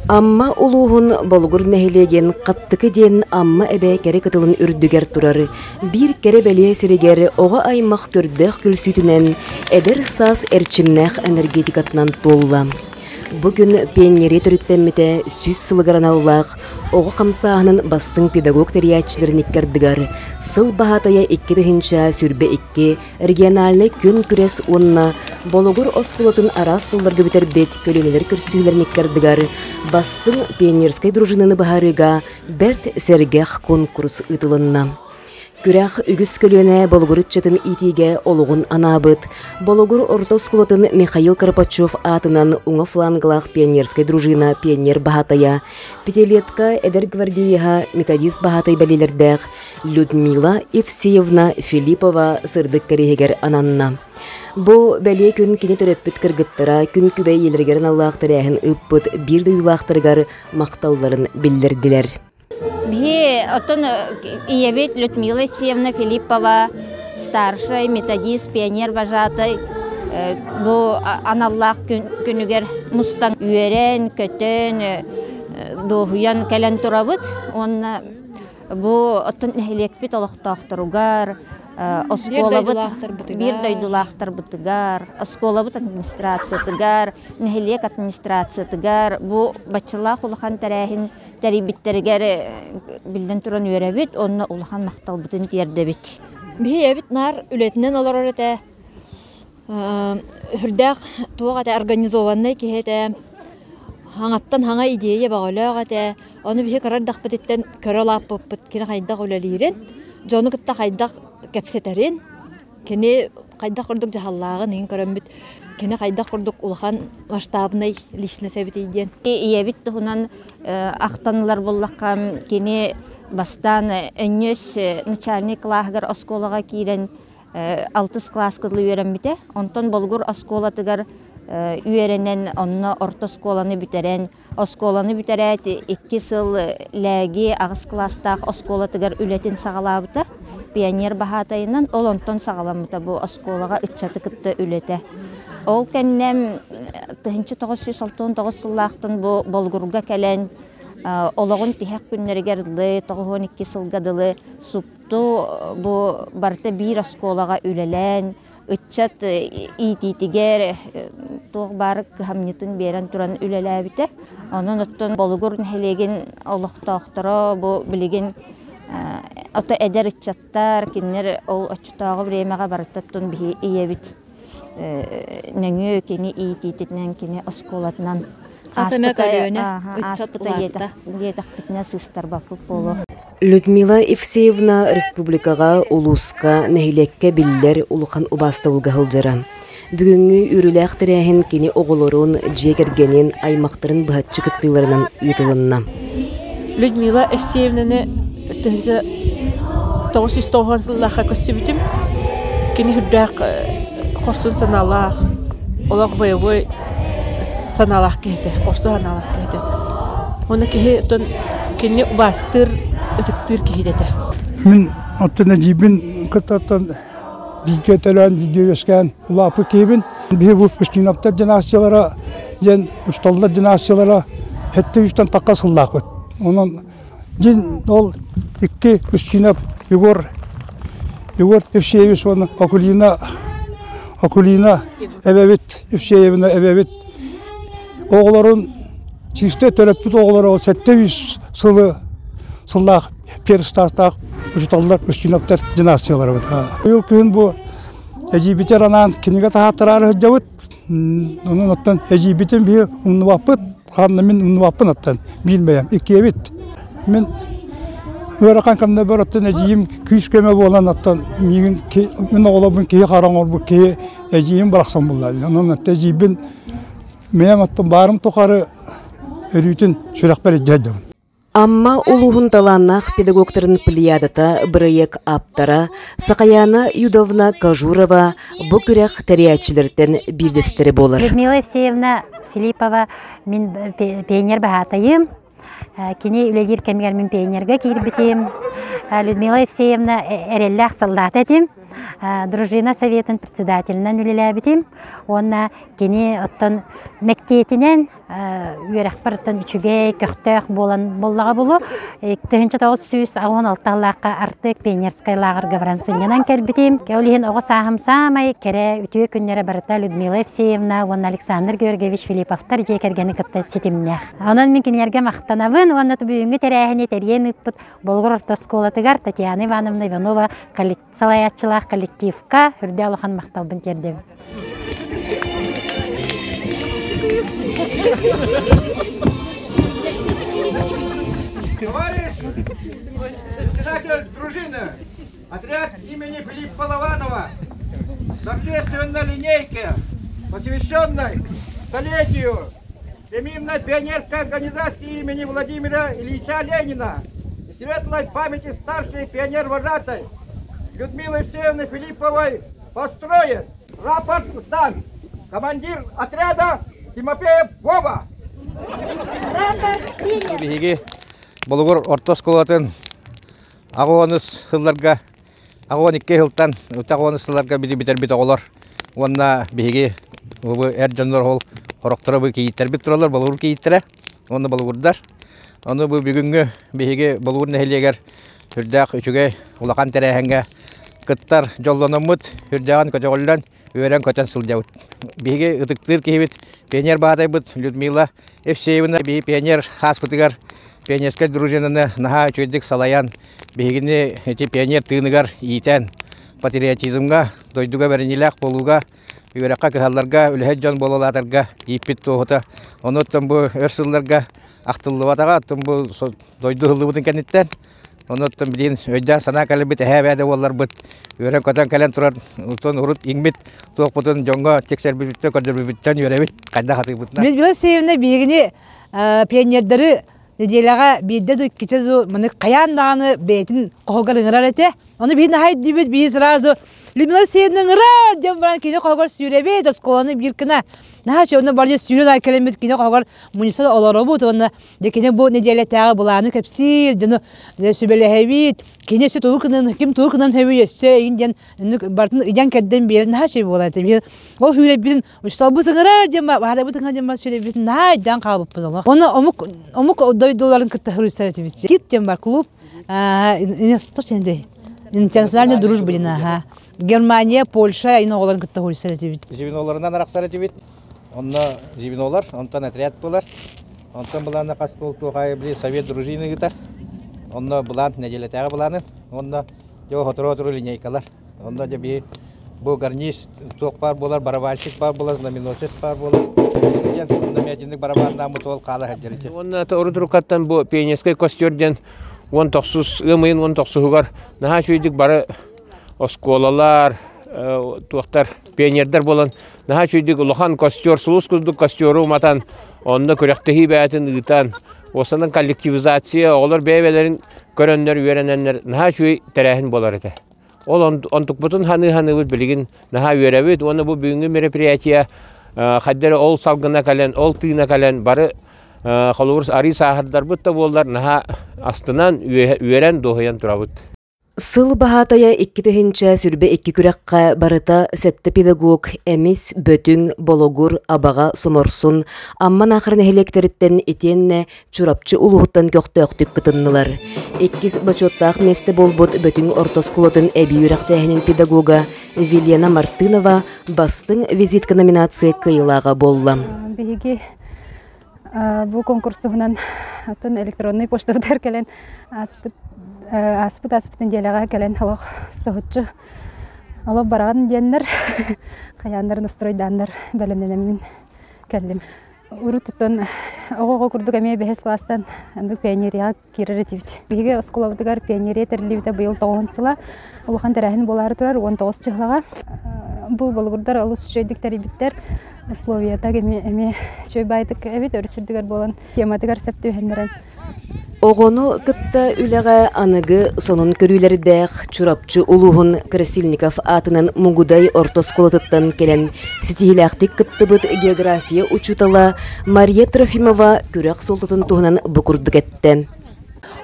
Амма улууһун Болугур нэһилиэгин Хаттыкы диэн Амма эбэ кэрэ кытылын үрдүгэр турар биир кэрэ-бэлиэ сиригэр оҕо аймах көрдөөх күлсүүтүнэн эдэр саас эрчимнээх энергетикатынан туолла. Бу күн пионерия төрүттэммитэ 100 сылыгар аналлаах оҕо хамсааһынын бастыҥ педагог тэрийээччилэрин икки ардыгар сыл баһаатайа 2022 региональнай күөн күрэс уонна Болугур оскуолатын араас сылларга бүтэрбит көлүөнэлэр көрсүһүүлэрин икки ардыгар бастыҥ пионерскай дружинаны быһаарыыга бэрт сэргэх конкурс ыытылынна. Күрэх үгүс көлүөнэ Болугур ыччатын иитиигэ олоҕун анаабыт Болугур орто оскуолатын Михаил Карпачев аатынан уҥа флангалаах пионерскай дружина пионер баһаатайа, пятилетка эдэр гвардееһа методист баһаатай бэлиэлэрдээх Людмила Евсеевна Филиппова сырдык кэриэһигэр ананна. Бу бэлиэ күн кини төрөппүт кыргыттара күн күбэй ийэлэригэр аналлаах тэрээһин ыыппыт биир дойдулаахтарыгар махталларын биллэрдилэр. Биһи оттон ийэбит Людмила Евсеевна Филиппова старшай методист, пионер вожатай бу аналлаах күнүгэр мустан үөрэн, көтөн, дуоһуйан кэлэн турабыт. Уонна Бу оттон нэһилиэкпит олохтоохторугар, оскуолабыт биир дойдулаахтарбытыгар, оскуолабыт администрациятыгар, нэһилиэк администрациятыгар бу баччалаах улахан тэрээһин тэрийбиттэригэр биллэн туран үөрэбит уонна улахан махталбытын тиэрдэбит. Биһи эбит наар үлэтинэн олорор этэ. Үрдээх туох этэ организованнай киһи этэ. Хаҥаттан хаҥа идея бөҕөлөөх этэ. Ону биһи кыра эрдэхпититтэн көрө улааппыппыт кини хайдах үлэлиирин, дьону кытта хайдах кэпсэтэрин, кини хайдах курдук дьаһаллааҕын иһин көрөммүт, кини хайдах курдук улахан масштабнай личность эбитий диэн. Ийэбит туһунан ахтан ылар буоллахха, кини бастаан Өнньүөс начальнай кылааһыгар оскуолаҕа киирэн алтыс кылааска дылы үөрэммитэ. Онтон Болугур оскуолатыгар үөрэнэн, онно орто оскуоланы бүтэрэн, оскуоланы бүтэрээт икки сыл Лээги аҕыс кылаастаах оскуолатыгар үлэтин саҕалаабыта. Пионер баһаатайынан ол онтон саҕаламмыта бу оскуолаҕа ыччаты кытта үлэтэ. Ол кэннэ 1969 сыллаахтан бу Болугурга кэлэн олоҕун тиһэх күннэригэр дылы 92 сылга дылы супту бу барыта биир оскуолаҕа үлэлээн ыччат иитиитигэр туох баар кыһамньытын биэрэн туран үлэлээбитэ. Онон оттон Болугур нэһилиэгин олохтоохторо бу билигин ото эдэр ыччаттар кинилэр ол оччотооҕу бириэмэҕэ барыта оттон биһи ийэбит нөҥүө кини иитиитинэн кини оскуолатынан ааспыта диэтэхпитинэ сыыстарбаппыт буолуо. Людмила Евсеевна республикаҕа, улууска, нэһилиэккэ биллэр улахан убаастабылга сылдьара. Бүгүҥҥү үөрүүлээх тэрээһин кини оҕолорун, дьиэ кэргэнин, аймахтарын быһаччы кыттыыларынан ыытылынна. Людмила Евсеевнаны 1990 сыллаахха көрсүбүтүм. Кини үрдээх хорсун санаалаах, олох боевой санаалаах киһи хорсун санаалаах киһи Уонна киһи кини убаастыыр, ытыктыыр киһитэ этэ. Мин оттон эдьиийбин кытта оттон бииргэ төрөөн, бииргэ үөскээн улааппыт киһибин. Биһи бу Устиновтар династиялара диэн учууталлар династиялара сэттэ үстэн тахха сыллаахпыт. Онон дьин ол икки Устинов Егор Егор Евсеевич уонна Акулина Акулина эбэбит Евсеевна эбэбит оҕолорун чисто төрөппүт оҕолоро 700 сылы сыллаах перстаахтаах учууталлар Устиновтар династияларыбыт. Быйыл күһүн бу эдьиийбитигэр анаан кинигэ таһааттараары сылдьабыт. Онон оттон эдьиийбитин биһи умнубаппыт, ханна мин умнубаппын оттон билмэйэм иккиэбит. Мин ыарахан кэмнэрбэр оттон эдьиийим күүс-көмө буолан оттон миигин мин оҕолорбун киһи хара оҥорбут киһи эдьиийим барахсан булла. Онон оттон эдьиийбин Мэйэм оттон баарым тухары өрүүтүн сүрэхпэр илдьэ сылдьабын. Амма улууһун талааннаах педагогтарын плеядата бырайыак ааптара Сахаяна Юдовна Кажурова бу күрэх тэрийээччилэртэн биирдэстэрэ буолар. Людмила Евсеевна Филиппова мин пионер баһаатайым. Кини үлэлиир кэмигэр мин пионерга киирбитим. Людмила Евсеевна эрэллээх саллаата этим. Дружина советын председателинэн үлэлээбитим. Уонна кини оттон мэктиэтинэн үөрэхпэр оттон үчүгэй, көхтөөх буолан буоллаҕа булу. 1986 лаахха Артек пионерскай лааҕырга баран сынньанан кэлбитим. Ол иһин оҕо сааһым саамай кэрэ үтүө күннэрэ барыта Людмила Евсеевна уонна Александр Георгиевич Филипповтар дьиэ кэргэни кытта ситимнээх. Онон мин кинилэргэ махтанабын уонна бүгүҥҥү тэрээһини тэрийэн ыыппыт Болугур орто оскуолатыгар Татьяна Ивановна Иванова салайааччылаах коллективка үрдэ улахан махталбын тиэрдэбин. Товарищ председатель дружины, отряд имени Филиппа Лобанова торжественной линейке, посвященной столетию Всемирной пионерской организации имени Владимира Ильича Ленина и светлой памяти старшей пионер-вожатой Людмилы Евсеевны Филипповой построен рапорт сдан. Командир отряда Тимофеев Вова. Биһиги Болугур орто оскуолатын аҕыс сылларга 82 сылтан 60 сылларга бүтэрбит оҕолор уонна биһиги эр дьоннор ол хорохторо бу кийииттэрбит тураллар Болугур кийииттэрэ уонна болугурдар. Ону бу бүгүҥҥү биһиги Болугур нэһилиэгэр сүрдээх үчүгэй улахан тэрээһиҥҥэ кыттар дьоллономмут, сүрдээҕин көтөҕүллэн, үөрэн-көтөн сылдьабыт. Биһиги ытыктыыр киһибит пионер баатайбыт Людмила Евсеевна биһи пионер хааспытыгар пионерскай дружинаны наһаа үчүгэйдик салайан, биһигини ити пионер тыыныгар иитэн, патриотизмҥа, дойдуга бэриниилээх буолууга, үөрэххэ кыһалларга, үлэһит дьон буолалаатарга ииппит туоһута. Онуттан бу өр сылларга ахтыллыбатаҕа, оттон бу дойду ыһыллыбытын кэнниттэн онуттан билигин өйдөөн санаа кэлбит эһээ эбээ буолларбыт үөрэн-көтөн кэлэн турар оттон урут иҥмит туохпутун дьоҥҥо тиксэрбиппиттэн көрдөрбүппүттэн үөрэбит хайдах атыыбытынан. Людмила Алексеевна биһигини пионердары нэдиэлэҕэ биирдэ ду иккитэ ду маны хайаан даҕаны бэйэтин хоһугар ыҥырар этэ. Ону биһи наһаа өйдүүбүт, биһи сразу Людмила Алексеевна ыҥырар диэн баран кини хоһугар сүүрэбит, оскуоланы биир гына. Наһаа үчүгэй, онно бары сүүрэн аҕай кэлэммит кини хоһугар мунньуса олоробут уонна дьэ кини бу нэдиэлэтээҕи былааны кэпсиир, дьону сүбэлэһэбит, кини өссө тугу гынан, ким тугу гынан сөбүй өссө эйин диэн барытын ыйан-кэрдэн биэрэн наһаа үчүгэй буолар этэ. Ол сүүрэбитин Учууталбыт ыҥырар диэн баһаарабыт ыҥырар диэн сүрэбитин наһаа өйдөөн хаалбыппыт олох. Оны омук омук дойдуларын кытта суруйсар этибит. Кит диэн бар клуб интернациональный дружба диэн аха. Германия, Польша ин оҕолорун кытта суруйсар этибит. Звеноларынан арахсар этибит. Онно звенолар, онтон отряд буолар. Онтон былаана хас туохай били совет дружины ыытар. Онно былаан нэдиэлэтээҕи былааны. Онно дьэ хотору-хотору линейкалар. Онно дьэ биһи бу гарниз туох баар буолар, барабанщик баар буолар, знаменосец баар буолар. Диэн онно мэтинник барабаннааммыт уол хаала сылдьар ити. Уонна урут уруккаттан бу пионерскай костер диэн 19 ыам ыйын 19-угар наһаа үчүгэйдик бары оскуолалар, туохтар пионердар буолан наһаа үчүгэйдик улахан костер, сулус курдук костеру уматан, онно күрэхтэһии бэйэтин ыытан, уосанан коллективизация, оҕолор бэйэ-бэйэлэрин көрөннөр, үөрэнэннэр наһаа үчүгэй тэрээһин буолар этэ. Ол онтукпутун ханыы-ханыыбыт билигин наһаа үөрэбит уонна бу бүгүҥҥү мероприятие хайда эрэ ол салгына кэлэн, ол тыына кэлэн бары холобур арыы сааһырдарбыт да буоллар наһаа астынан, үөрэн, дуоһуйан турабыт. Сыл баһаатайа 2022 күрэххэ барыта сэттэ педагог Эмис, Бөтүҥ, Бологур, Абаҕа, Соморсун, Амма Наахара нэһилиэктэриттэн итиэннэ Чурапчы улууһуттан көхтөөхтүк кытыннылар. Иккис бочуоттаах миэстэ буолбут Бөтүҥ орто оскуолатын эбии үөрэхтээһинин педагога Вилена Мартынова бастыҥ визитка номинация кыайыылааҕа буолла. Биһиги бу конкурс туһунан атын электронный почтабытыгар кэлэн ааспыт ааспыт ааспыт нэдиэлэҕэ кэлэн олох соһуччу олох бараҕын диэннэр хайааннар настройдааннар бэлэмнэнэммин кэллим. Урут оттон оҕо-оҕо курдук эмиэ бэһис кылаастан оннук пионерияҕа киирэр этибит. Биһиги оскуолабытыгар пионерия тэриллибитэ быйыл тоҕуһун сыла. Улахан тэрээһин буолаары турар 19 чыһылаҕа. Бу болугурдар олус үчүгэйдик тэрийбиттэр. Условията эмиэ эмиэ үчүгэй баайдык эбит өрүс үрдүгэр буолан тематыгар сөп түбэһиннэрэн. Оҕону кытта үлэҕэ аныгы сонун көрүүлэрдээх Чурапчы улууһун Красильников аатынан Мугудай орто оскуолатыттан кэлэн ситиһиилээхтик кыттыбыт география учуутала Мария Трофимова күрэх суолтатын туһунан бу курдук эттэ.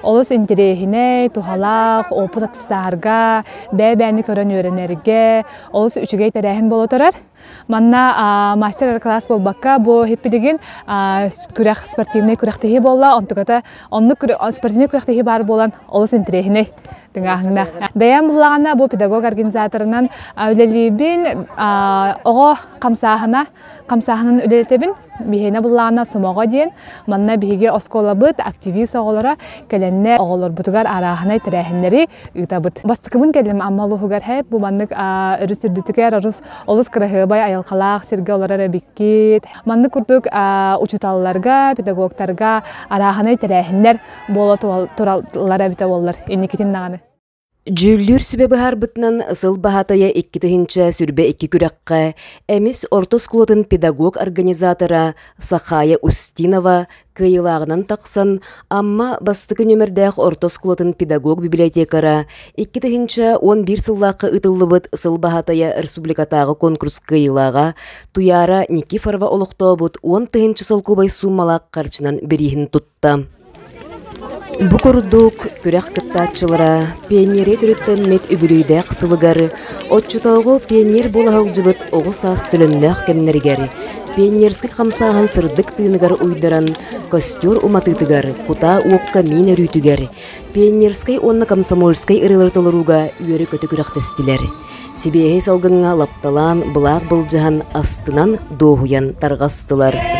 Олус интэриэһинэй, туһалаах, опыт атастаһарга, бэйэ-бэйэни көрөн үөрэнэргэ олус үчүгэй тэрээһин буола турар. Манна мастер-класс буолбакка, бу хиппилигин күрэх спортивнай күрэхтэһии буолла, онтуката оннук спортивнай күрэхтэһии баар буолан олус интэриэһинэй тыҥааһыннаах. Бэйэм буллаҕына бу педагог организаторынан үлэлиибин, оҕо хамсааһына хамсааһынын үлэлэтэбин. Биһиэнэ буллаҕына сомоҕо диэн манна биһиги оскуолабыт активист оҕолоро кэлэннэр оҕолорбутугар арааһынай тэрээһиннэри ыытабыт. Бастакыбын кэллим Амма улууһугар хэп бу маннык өрүс үрдүтүгэр орус олус кыраһыабай айылҕалаах сиргэ олорор эбиккит. Маннык курдук учууталларга, педагогтарга арааһынай тэрээһиннэр буола тураллар эбитэ буоллар инникитин даҕаны. Дьүүллүүр сүбэ быһаарбытынан сыл баһаатайа 2022 күрэххэ Эмис орто оскуолатын педагог-организатора Сахая Устинова кыайыылааҕынан тахсан Амма бастакы нүөмэрдээх орто оскуолатын педагог-библиотекара 2011 сыллаахха ыытыллыбыт сыл баһаатайа республикатааҕы конкурс кыайыылааҕа Туяра Никифорова олохтообут 10 тыһыынча солкуобай сууммалаах харчынан бирииһин тутта. Бу курдук, күрэх кыттааччылара пионерия төрүттэммит үбүлүөйдээх сылыгар оччотооҕу пионер буола сылдьыбыт оҕо саас төлөннөөх кэмнэригэр пионерскай хамсааһын сырдык тыыныгар уйдаран костер уматыытыгар, кутаа уокка миин өрүүтүгэр, пионерскай уонна комсомольскай ырыалары толорууга үөрэ-көтө күрэхтэстилэр. Сибиэһэй салгыҥҥа лапталаан, былаах былдьаһан, астынан, дуоһуйан тарҕастылар.